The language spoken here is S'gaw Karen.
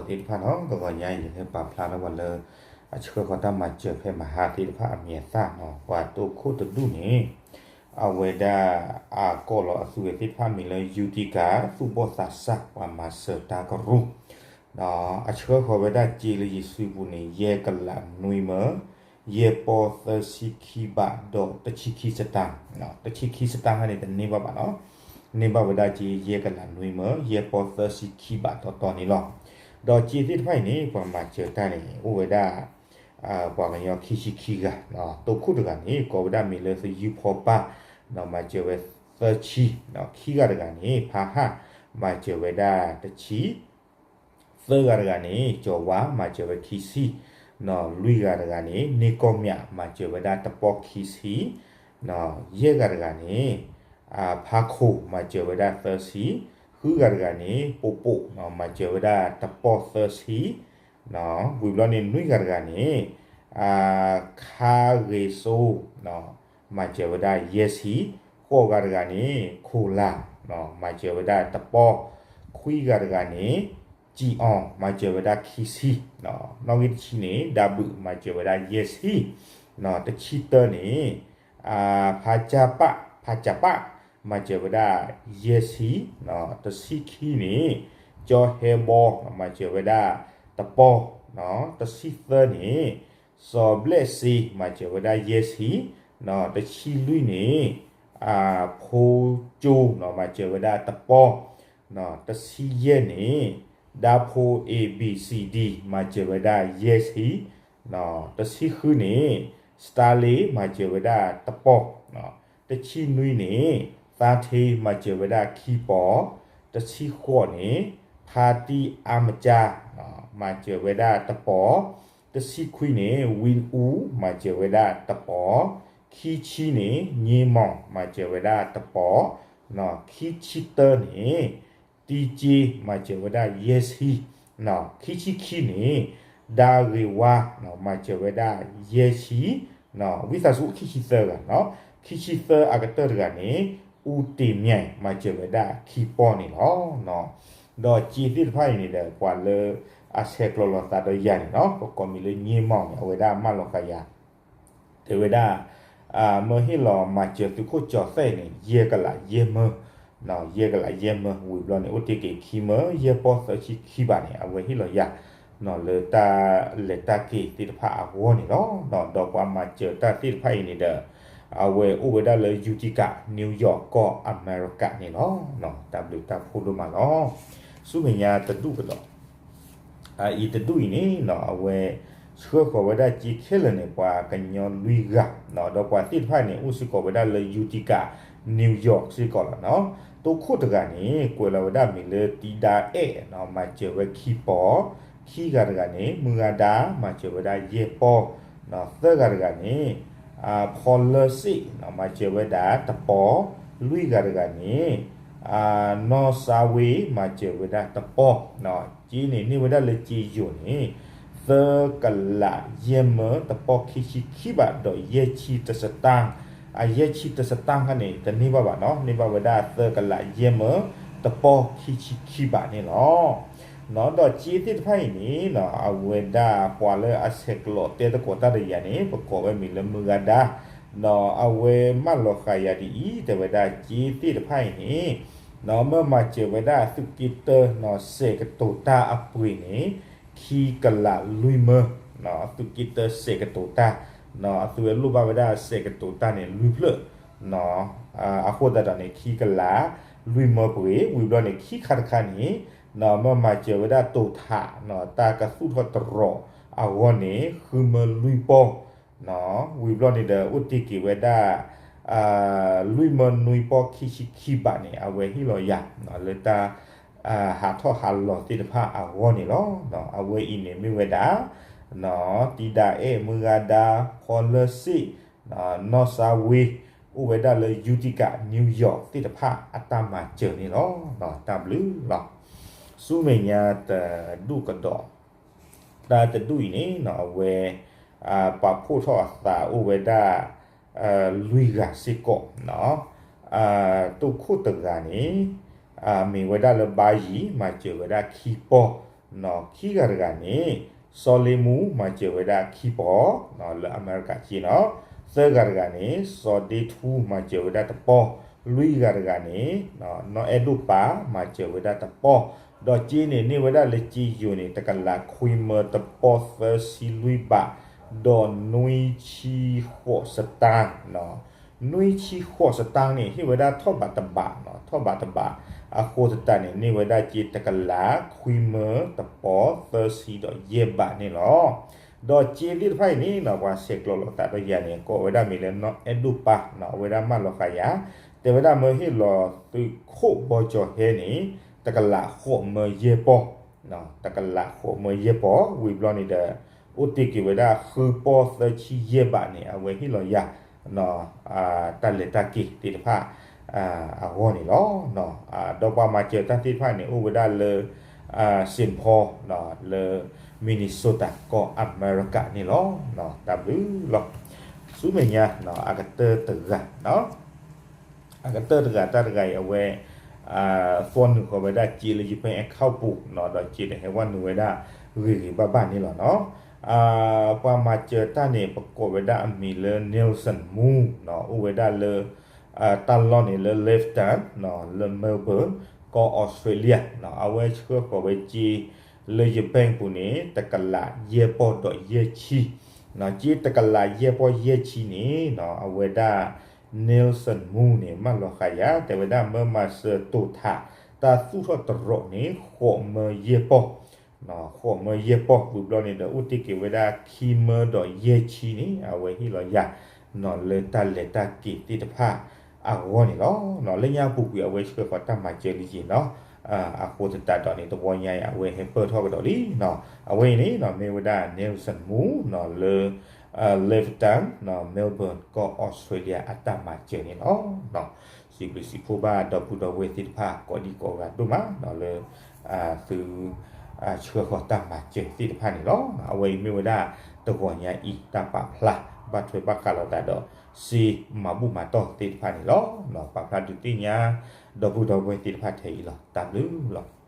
ဒီပုၢ်ဝဲၢ်သ့ၣ်တဖၣ်နီၤ, တဂီၤညါအံၤ ယဟဲပာ်ဖျါထီၣ်ပှၤလၢ အဆှၢဃီၤတၢ်မၤစၢၤဖဲမဟါသ့ၣ်တဖၣ်အမံၤအသၣ်နီၤ, ပှၤတိခိၣ်တဒူၣ်န့ၣ် အဝဲဒၣ် အကိးလီၤအသုးဝဲသ့ၣ်တဖၣ်မံၤလၢ ယူၤတံကၤ သူၣ်ဘီၣ်သးစၢ် ပှၤမၤစၢၤတၢ်ကရူၢ် ဒီးအဆှၢဃီၤဝဲဒၣ်စ့လၢယစုပူၤန့ၣ် ယဲၢ်ကလးနွံမၢ ယဲၢ်ပီၢ်သၢဆံခံဘး ဒီးတဆံခံစတၢ်, တဆံခံစတၢ်ခါန့ၣ် တန့ၢ်ဘၣ်ဘၣ်နီၤ, န့ၢ်ဘၣ်ဝဲဒၣ်စ့ယဲၢ်ကလးနွံမၢ ယဲၢ်ပီၢ်သၢဆံခံဘးတီတီန့ၣ်လီၤ. ဒီးစ့သ့ၣ်တဖၣ်အံၤန့ၣ် ပှၤမၤစၢၤတၢ်န့ၣ် အိၣ်ဝဲဒၣ် ပှၤကညီခံဆံခံဂၤ, တိခိၣ်တဂၤန့ၣ် ကိးဝဲဒၣ်မံၤလၢသယုၢ်ဖီပၢ်, ဒီးမၤစၢၤဝဲသၢဆံ, ခံဂၤတဂၤန့ၣ် ဖါဟၣ် မၤစၢၤဝဲဒၣ်တဆံ, သၢဂၤတဂၤန့ၣ် ကၠီၤဝါ မၤစၢၤဝဲခံဆံ, လွံၢ်ဂၤတဂၤန့ၣ် န့ၢ်ကီၢ်မၠး မၤစၢၤဝဲဒၣ်တပီၢ်ခံဆံ, ယဲၢ်ဂၤတဂၤန့ၣ် ဖါခိၣ် မၤစၢၤဝဲဒၣ်သၢဆံ, ဃုဂၤတဂၤန့ၣ် ပိပိာ် မၤစၢၤဝဲဒၣ်တပီၢ်သၢဆံ, ဝံၤဘျီန့ၣ် နွံဂၤတဂၤန့ၣ် ခါဂ့ၤစိ မၤစၢၤဝဲဒၣ်ယဲၢ်ဆံ, ဃိးဂၤတဂၤန့ၣ် ခိၣ်လၤ မၤစၢၤဝဲဒၣ်တပီၢ်, ခွံဂၤတဂၤန့ၣ် ကံအီၤ မၤစၢၤဝဲဒၣ်ခံဆံ, နီၣ်ဂံၢ်တဆံန့ၣ် ဒၢဘုး မၤစၢၤဝဲဒၣ်ယဲၢ်ဆံ, တဆံတၢန့ၣ် ဖါကၢ်ပၣ် ဖါကၢ်ပၣ် မၤစၢၤဝဲဒၣ်ယဲၢ်ဆံ, တဆံခံန့ၣ် ကၠီဟဲဘီ မၤစၢၤဝဲဒၣ်တပီၢ်, တဆံသၢန့ၣ် စီၤဘျဲၣ်စ့ မၤစၢၤဝဲဒၣ်ယဲၢ်ဆံ, တဆံလွံၢ်န့ၣ် ဖိကၠိ မၤစၢၤဝဲဒၣ်တပီၢ်, တဆံယဲၢ်န့ၣ် ဒၢဖိ A B C D မၤစၢၤဝဲဒၣ်ယဲၢ်ဆံ, တဆံဃုန့ၣ် စတါလ့ မၤစၢၤဝဲဒၣ်တပီၢ်, တဆံနွံန့ၣ် သါထ့ မၤစၢၤဝဲဒၣ်ခံပီၢ်, တဆံဃိးန့ၣ် ဖါတံၢ်အါမကၢ် မၤစၢၤဝဲဒၣ်တပီၢ်, တဆံခွံန့ၣ် ဝံအူ မၤစၢၤဝဲဒၣ်တပီၢ်, ခံဆံန့ၣ် ည့မီၢ် မၤစၢၤဝဲဒၣ်တပီၢ်, ခံဆံတၢန့ၣ် တံက့ မၤစၢၤဝဲဒၣ်ယဲၢ်ဆံ, ခံဆံခံန့ၣ် ဒၢဂ့ၤဝါ မၤစၢၤဝဲဒၣ်ယဲၢ်ဆံ, ဝံသးစူၤ ခံဆံသၢဂၤ, ခံဆံသၢအကတၢၢ်တဂၤန့ၣ် အူတ့ၢ်မၠဲၣ် မၤစၢၤဝဲဒၣ်ခံပီၢ်န့ၣ်လီၤ. ဒီးစ့သ့ၣ်တဖၣ်အံၤန့ၣ်ဒီး ပှၤလၢအဆဲးကျိးလိာ်သးဒီးယၤန့ၣ်လီၤ, ပကိးမံၤလၢ ည့မီၢ် န့ၣ် အဝဲဒၣ်မၢလီၤဃာ်ယၤ တဲဝဲဒၣ် မၢဟ့ၣ်လီၤမၤစၢၤသုးခိၣ်ကၠီၤသဲၣ်န့ၣ် ယဲၢ်ကလးယဲၢ်မၢ, ယဲၢ်ကလးယဲၢ်မၢ ဝံၤဘျီန့ၣ် အိၣ်တ့ၢ်က့ၤခံမၢ ယဲၢ်ပီၢ်သၢဆံခံဘးန့ၣ် အဝဲဟ့ၣ်လီၤယၤ လၢတၢ်လဲၤတၢ်က့ၤသ့ၣ်တဖၣ်အဂီၢ်န့ၣ်လီၤ. ဒီးပှၤမၤစၢၤတၢ်သ့ၣ်တဖၣ်အံၤန့ၣ်ဒီး အဝဲအိၣ်ဝဲဒၣ်လၢ ယူၤတံကၤ နယူးယီၣ် ကီၢ်အမဲရကၤန့ၣ်လီၤ. တၢ်ဘျုးတၢ်ဖှိၣ်ဒိၣ်မးလီၤ. ဆူမဲာ်ညါတဒူၣ်ကဒီး အအံၤတဒူၣ်အံၤန့ၣ် အဝဲဆှၢဃီၤဝဲဒၣ်စ့ခဲလၢာ်န့ၣ် ပှၤကညီလွံၢ်ဂၤ, ဒီးပှၤသ့ၣ်တဖၣ်န့ၣ် အိၣ်စ့ၢ်ကီးဝဲဒၣ်လၢ ယူၤတံကၤ နယူးယီၣ် စ့ၢ်ကီးလီၤ. တိခိၣ်တဂၤန့ၣ် ကွဲးလီၤဝဲဒၣ်မံၤလၢ တံဒါအဲၣ် မၤစၢၤဝဲခံပီၢ်, ခံဂၤတဂၤန့ၣ် မုၢ်ဂၤဒါ မၤစၢၤဝဲဒၣ်ယဲၢ်ပီၢ်, သၢဂၤတဂၤန့ၣ် ဖီလၢစ့ၣ် မၤစၢၤဝဲဒၣ်တပီၢ်, လွံၢ်ဂၤတဂၤန့ၣ် နီၢ်စါဝ့ မၤစၢၤဝဲဒၣ်တပီၢ်, စ့န့ၣ်န့ၢ်ဝဲဒၣ်လၢစ့ယိၤန့ၣ် သၢကလးယဲၢ်မၢ တပီၢ်ခံဆံခံဘး ဒီးယဲၢ်ဆံတစတၢ်, အယဲၢ်ဆံတစတၢ်ခါန့ၣ် တန့ၢ်ဘၣ်ဘၣ်နီၤ, န့ၢ်ဘၣ်ဝဲဒၣ်သၢကလးယဲၢ်မၢ တပီၢ်ခံဆံခံဘးန့ၣ်လီၤ. ဒီးစ့သ့ၣ်တဖၣ်အံၤန့ၣ် အဝဲဒၣ်ပှၤလၢအဆဲးကျိးတဲသကိးတၢ်ဒီးယၤန့ၣ် ပကိးဝဲမံၤလၢမုၢ်ဂၤဒါ, ဒီးအဝဲမၢလီၤဃာ်ယၤဒ်အံၤ တဲဝဲဒၣ်စ့သ့ၣ်တဖၣ်အံၤန့ၣ် မ့ၢ်မၤစၢၤဝဲဒၣ်အသုးက့တၢ စဲးကတိၤတၢ်အပှ့ၤန့ၣ် ခံကလးလွံၢ်မၢ, အသုးက့တၢစဲးကတိၤတၢ်, အသုဝဲလိၣ်ဘၣ်ဝဲဒၣ်စဲးကတိၤတၢ်န့ၣ် လွံၢ်ဖျၢၣ်, အဃိသတးဒီးန့ၣ် ခံကလးလွံၢ်မၢပှ့ၤ, ဝံၤဘျီန့ၣ် ခံခါတခါန့ၣ် မ့ၢ်မၤစၢၤဝဲဒၣ်တိာ်ထး တၢ်ကသူၣ်ထီၣ်တရီးအဂီၢ်န့ၣ် ဃုမၢလွံၢ်ပီၢ် ဝံၤဘျီန့ၣ်ဒီး အိၣ်တ့ၢ်က့ၤဝဲဒၣ် လွံၢ်မၢနွံပီၢ်ခံဆံခံဘးန့ၣ် အဝဲဟ့ၣ်လီၤယၤ လၢတၢ် ဟးထီၣ်ဟးလီၤသ့ၣ်တဖၣ်အဂီၢ်န့ၣ်လီၤ. အဝဲအံၤန့ၣ်မ့ၢ်ဝဲဒၣ် တံဒါအဲၣ် မုၢ်ဂၤဒါ ဖီလၢစ့ၣ် နီၢ်စါဝ့ အိၣ်ဝဲဒၣ်လၢ ယူၤတံကၤ နယူးယီၣ် သ့ၣ်တဖၣ်အတၢ်မၤစၢၤန့ၣ်လီၤ. တၢ်ဘျုးလီၤ. ဆူမဲာ်ညါတဒူၣ်ကဒီး တၢ်တဒူၣ်အံၤန့ၣ် အဝဲ ပာ်ဖှိၣ်ထီၣ်အသးအိၣ်ဝဲဒၣ် လွံၢ်ဂၤစ့ၢ်ကီး, တိခိၣ်တဂၤန့ၣ် မ့ၢ်ဝဲဒၣ်လၢဘါယံၤ မၤစၢၤဝဲဒၣ်ခံပီၢ်, ခံဂၤတဂၤန့ၣ် စီၤလ့မူမၤစၢၤဝဲဒၣ်ခံပီၢ် လၢအမဲရကၤက့နီၤ, သၢဂၤတဂၤန့ၣ် စီၤဒ့ထူမၤစၢၤဝဲဒၣ်တပီၢ်, လွံၢ်ဂၤတဂၤန့ၣ် နီၢ်အဲၣ်ဒိၣ်ပၤမၤစၢၤဝဲဒၣ်တပီၢ်, ဒီးစ့န့ၣ်န့ၢ်ဝဲဒၣ်လၢစ့ယိၤန့ၣ် တကလးခွံမၢတပီၢ်သၢဆံလွံၢ်ဘး, ဒီးနွံဆံဃိးစတၢၣ် နွံဆံဃိးစတၢၣ်န့ၣ် ဟ့ၣ်ဝဲဒၣ်ထီၣ်ဘးတဘး, ထီၣ်ဘးတဘး, အဃိသတးန့ၣ် န့ၢ်ဝဲဒၣ်စ့တကလးခွံမၢတပီၢ်သၢဆံဒီးယဲၢ်ဘးန့ၣ်လီၤ. ဒီးစ့သ့ၣ်တဖၣ်အံၤန့ၣ် ပှၤဆဲးကျိးလိာ်သးဒီးယၤန့ၣ် ကိးဝဲဒၣ်မ့ၢ်လၢနီၢ်အဲၣ်ဒိၣ်ပၤ, အဝဲဒၣ်မၢလီၤဃာ်ယၤ, တဲဝဲဒၣ်မၢဟ့ၣ်လီၤသုးခိၣ်ဘီကၠီၤဟဲန့ၣ် တကလးဃိးမၢယဲၢ်ပီၢ် တကလးဃိးမၢယဲၢ်ပီၢ် ဝံၤဘျီန့ၣ်ဒီး အိၣ်တ့ၢ်က့ၤဝဲဒၣ်ဃုပီၢ်သၢဆံယဲၢ်ဘးန့ၣ် အဝဲဟ့ၣ်လီၤယၤ တၢ်လဲၤတၢ်က့ၤသ့ၣ်တဖၣ် အဂီၢ်န့ၣ်လီၤ. ဒီးပှၤမၤစၢၤတၢ်သ့ၣ်တဖၣ်န့ၣ် အိၣ်ဝဲဒၣ်လၢ Saint Paul လၢ Minnesota ကီၢ်အမဲရကၤန့ၣ်လီၤ. တၢ်ဘျုးလီၤ. ဆူမဲာ်ညါ အကတၢၢ်တဂၤ အကတၢၢ်တဂၤတၢ်တဂၤအံၤ အဝဲ သွီနုာ်ဃီၤဝဲဒၣ်စ့လၢယပၣ်အဲၣ်ခီၣ်ပူၤ ဒီးစ့ဒီးဟဲဝဲနုာ်ဝဲဒၣ်ဂ့ၤဂ့ၤဘၣ်ဘၣ်န့ၣ်လီၤနီၤ. ပှၤမၤစၢၤတၢ်န့ၣ် ပကိးဝဲဒၣ်အမံၤလၢ Nelson Moon အိၣ်ဝဲဒၣ်လၢ တၢ်လီၢ်န့ၣ်လၢ Lambton လၢ Melbourne ကီၢ် Australia အဝဲဆှၢဃီၤဝဲစ့လၢယပၣ်ပူၤန့ၣ် တကလးယဲၢ်ပီၢ်ဒီးယဲၢ်ဆံ စ့တကလးယဲၢ်ပီၢ်ယဲၢ်ဆံန့ၣ် အဝဲဒၣ် Nelson Moon န့ၣ် မၢလီၤဃာ်ယၤ တဲဝဲဒၣ်မၢမၤစၢၤတိာ်ထး တၢ်သူၣ်ထီၣ်တရီးန့ၣ် ဃိးမၢယဲၢ်ပီၢ် ဃိးမၢယဲၢ်ပီၢ် ဝံၤဘျီန့ၣ်ဒီး အိၣ်တ့ၢ်က့ၤဝဲဒၣ်ခံမၢဒီးယဲၢ်ဆံန့ၣ် အဝဲဟ့ၣ်လီၤယၤ လၢတၢ်လဲၤတၢ်က့ၤသ့ၣ်တဖၣ်အဂီၢ်န့ၣ်လီၤ. လၢညါပူၤကွံာ်အဝဲဆှၢဃီၤတၢ်မၤစၢၤလံက့ၤနီၤ အဃိသတးဒီးန့ၣ် တဝီညါအံၤ အဝဲဟဲပၢၢ်ထီၣ်ကဒီးလံနီၤ. အဝဲအံၤန့ၣ် မ့ၢ်ဝဲဒၣ် Nelson Moon လၢ Lambton Melbourne ကီၢ် Australia အတၢ်မၤစၢၤန့ၣ်လီၤ. စံးဘျုးစံးဖှိၣ်ဘၣ်ဒီပုၢ်ဒီဝဲၢ်သ့ၣ်တဖၣ် ကိးဒံကိးဂၤဒိၣ်မး လၢ သု ဆှၢဃီၤတၢ်မၤစၢၤသ့ၣ်တဖၣ်န့ၣ်လီၤ. အဝဲအံၤမ့ၢ်ဝဲဒၣ် တဂီၤညါအံၤ တၢ်ပာ်ဖျါ ဘၣ်ထွဲဘၣ်ဃးလိာ်သးဒီး စ့မၤဘူၣ်မၤတီၢ်သ့ၣ်တဖၣ်န့ၣ်လီၤ. ပာ်ဖျါဒုးသ့ၣ်ညါ ဒီပုၢ်ဒီဝဲၢ်သ့ၣ်တဖၣ်ထဲအံၤလီၤ. တၢ်ဘျုးလီၤ.